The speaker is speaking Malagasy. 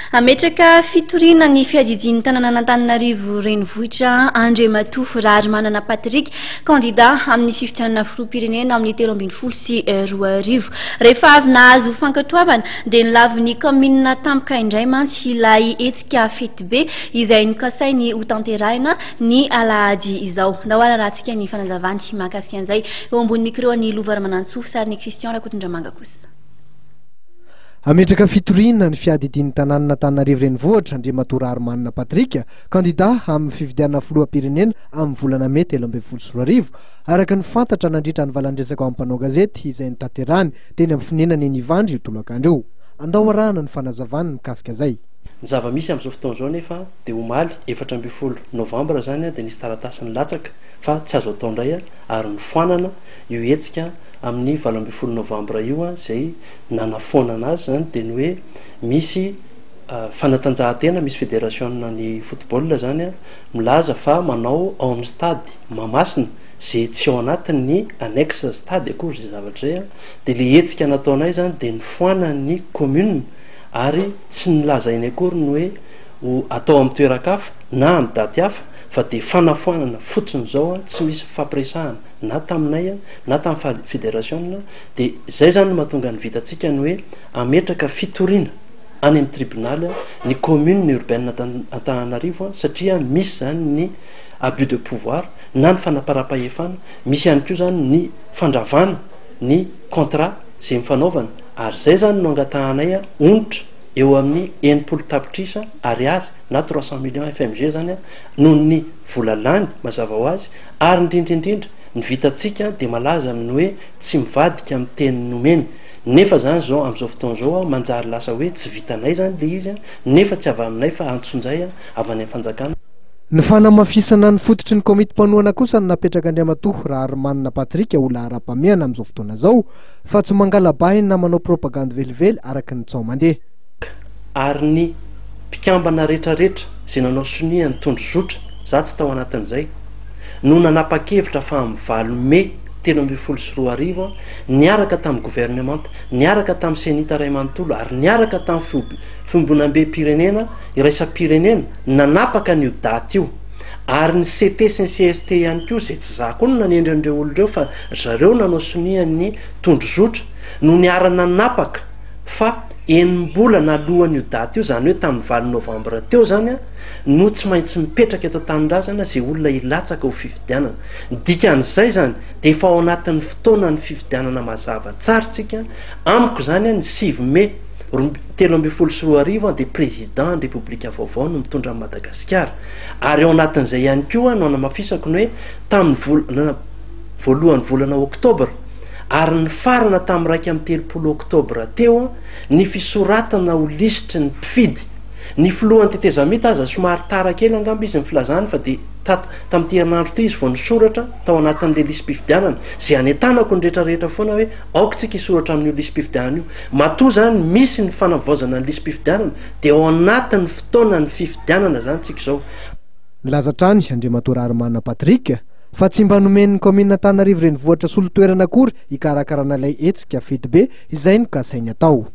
Hametraka fitoriana ny fiadidian'ny tanànan'Antananarivo Renivohitra Andriamatoa Raharimanana Patrick, kandida amin'ny fifidianana filoham-pirenena amin'ny 2013. Rehefa avy nahazo fankatoavana dia nolavin'ny kaominina tampoka indray mantsy ilay hetsika fetibe izay nokasainy hotanterahina ny alahady izao. Ndao ararahantsika ny fanazavany mahakasika an'izay eo ambony micro an'i Lova Ramanantsoa, sarin'i Christian Rakotondramanga kosa. Hametraka fitoriana ny fiadidian'ny tanànan'Antananarivo Renivohitra, Andriamatoa Raharimanana Patrick, kandidà amin'ny fifidianana filoham-pirenena amin'ny volana mey 2013, araka ny fantatra nandritra ny valan-dresaka ho an'ny mpanao gazety izay notanterahiny teny amin'ny fonenany eny Ivandry io tolakandro io. Andao arahana ny fanazavany mikasika izay. Ny zava-misy amin'izao fotoana izao anefa dia omaly 14 novambra izany dia nisy taratasy nilatsaka fa tsy azo atao indray ary nofoanana io hetsika amin'ny 18 novambra io izay nanafoanana azy izany dia ny hoe misy fanatanjahantena, misy federasiona ny football izany milaza fa manao ao amin'ny stade Mahamasina izay tsy ao anatin'ny annexe stade akory izay zavatra izay dia ilay hetsika nataonay izany dia nofoanan'ny commune ary tsy nolazainy akory ny hoe ho atao amin'ny toeran-kafa na amin'ny daty hafa fa dia fanafoanana fotsiny izao tsy misy fifampiresahana na taminay na tamin'ny federasiona Dia izay izany no mahatonga ny vitantsika ny hoe hametraka fitoriana any amin'ny tribonaly ny commune urbaine Antananarivo satria misy izany ny abus de pouvoir na ny fanaparam-pahefana, misy ihany koa izany ny fandravana ny contrat izay nifanaovana ary izay izany no angatahanay onitra eo amin'ny 60 tapitrisa ariary na 300 millions FMG izany noho ny vola lany mazava ho azy ary indrindra indrindra ny vitantsika dia malaza amin'ny hoe tsy mivadika amin'ny teny nomeny nefa zany zao amzao fotoana zao manjary lasa hoe tsy vitanay zany le izy nefa tsy avy aminay fa antsonjay avy any am fanjakana. Ny fanamafisana ny fototry ny komity mpanohana kosa no napetrak'Andriamatoa Raharimanana Patrick ho laharam-pahamehana amin'izao fotoana izao fa tsy mangala-bahiny na manao propagandy velively araka ny tsaho mandeha. Ary ny mpikambana retraretra izay nanao sonia ny tondrozotra, za tsy tao anatin'izay, no nanapa-kevitra fa amin'ny 8 mey 2013 niaraka tamin'ny governemanta, niaraka tamin'ny Cenit iray manontolo ary niaraka tamin'ny fiombonambem-pirenena iraisam-pirenena nanapaka an'io daty io. Ary ny CT sy ny cst ihany koa, izay tsy za koa no nanendry an'ireo olona ireo fa ry zareo nanao sonia ny tondrozotra, no niara-nanapaka fa enim-bolana alohan'io daty io, izany hoe tamin'ny 8 novambra teo izany, no tsy maintsy mipetraka eto an-tanindrazana izay olona hilatsaka ho fifidianana. Ny dikan'izay izany dia efa ao anatin'ny fotoanan'ny fifidianana mazava tsara isika, amiko izany ny 9 mey 2013 dia président ny Repoblika vaovao no mitondra an'i Madagasikara ary ao anatin'izay ihany koa no anamafisako ny hoe tamin'ny volana voalohan'ny volana oktobra ary nifarana tamin'ny 31 oktobra teo ny fisoratana ho lisitry ny mpifidy. Ny filohan'ny tetezamita aza somary tara kely angamba izy ny filazany fa dia tato tamin'ity herinandro ity izy vao nisoratra tao anatin'ilay lisi-pifidianana izay anentanako ny rehetra rehetra foana hoe aoka tsika hisoratra amin'io lisi-pifidianana io. Matoa izany misy ny fanavaozana ny lisi-pifidianana dia ao anatin'ny fotoanan'ny fifidianana izany tsika izao. Nilaza hatrany Andriamatoa Raharimanana Patrick fa tsy mba nomen'ny kaominina Antananarivo Renivohitra solon-toerana akory hikarakarana ilay hetsika fetibe izay nokasainy hatao.